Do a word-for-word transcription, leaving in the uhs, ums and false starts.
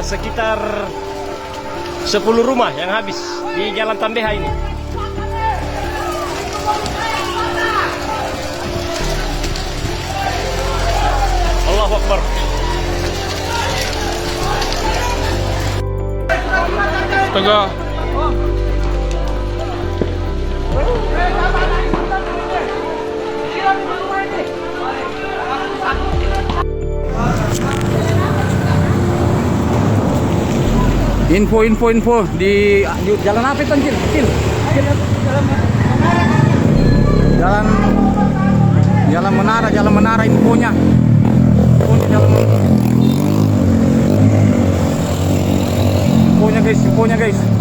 Sekitar sepuluh rumah yang habis di Jalan Tambeha ini. Allahu Akbar. Astaga. Info, info, info di, di jalan apa itu, Cil? Cil, Cil. Jalan, Jalan Menara, Jalan Menara infonya. Infonya Jalan Menara. Infonya, guys, infonya, guys.